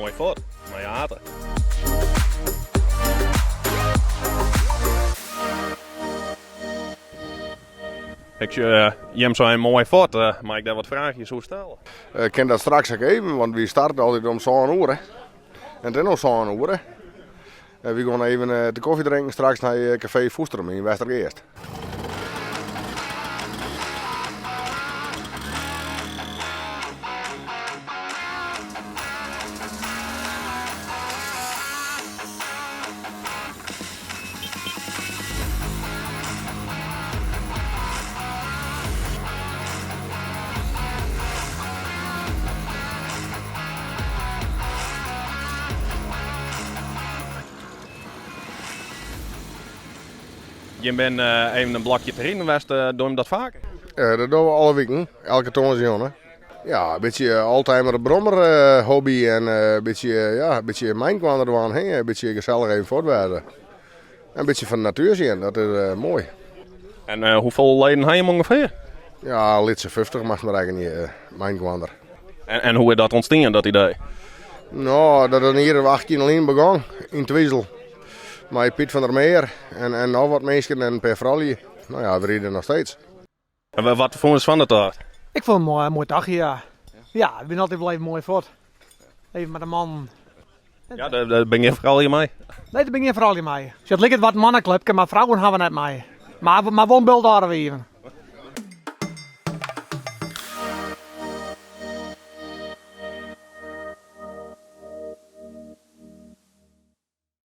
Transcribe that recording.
Moai fuort, mei Ate. Ik sjoch jim seinen moai fuort, mei ik dêr wat fraachjes oer stelle? Ik kin dat straks ek even, want wy starte altyd om sân oere. En it is no sân oere. En wy gean even te kofje drinken straks nei kafee Foesterum yn Westergeast. Jim binne even in blokje te riden west, dogge jim dat faker? Dat dogge we alle wiken, elke tongersdeitejûn. Ja, in bytsje oldtimer brommer hobby en in bytsje, ja, in bytsje mei-inoar dwaan, hè? In bytsje gesellich even fuort wêze. En in bytsje fan de natuer sjen, dat is moai. En hoefolle leden ha jim ûngefear? Ja, lytse 50 moatst mar rekkenje, mei-inoar. En hoe is dat ûntstien, dat idee? No, dat is in jier of 18 lyn begûn, yn Twizel. Mei Piet van der Meer en noch wat minsken en in pear froulju. No ja, we ride noch steeds. En wat fûnest fan de tocht? Ik fûn it moai, moai tochtje, ja. Ja, we binne altyd wol even moai fuort. Even mei de mannen. Ja, dêr binne gjin froulju mei? Nee, der binne gjin froulju mei. It liket wat in manneklupke, mar frouwen ha we net mei. Mar, mar wol in bult âlde wiven.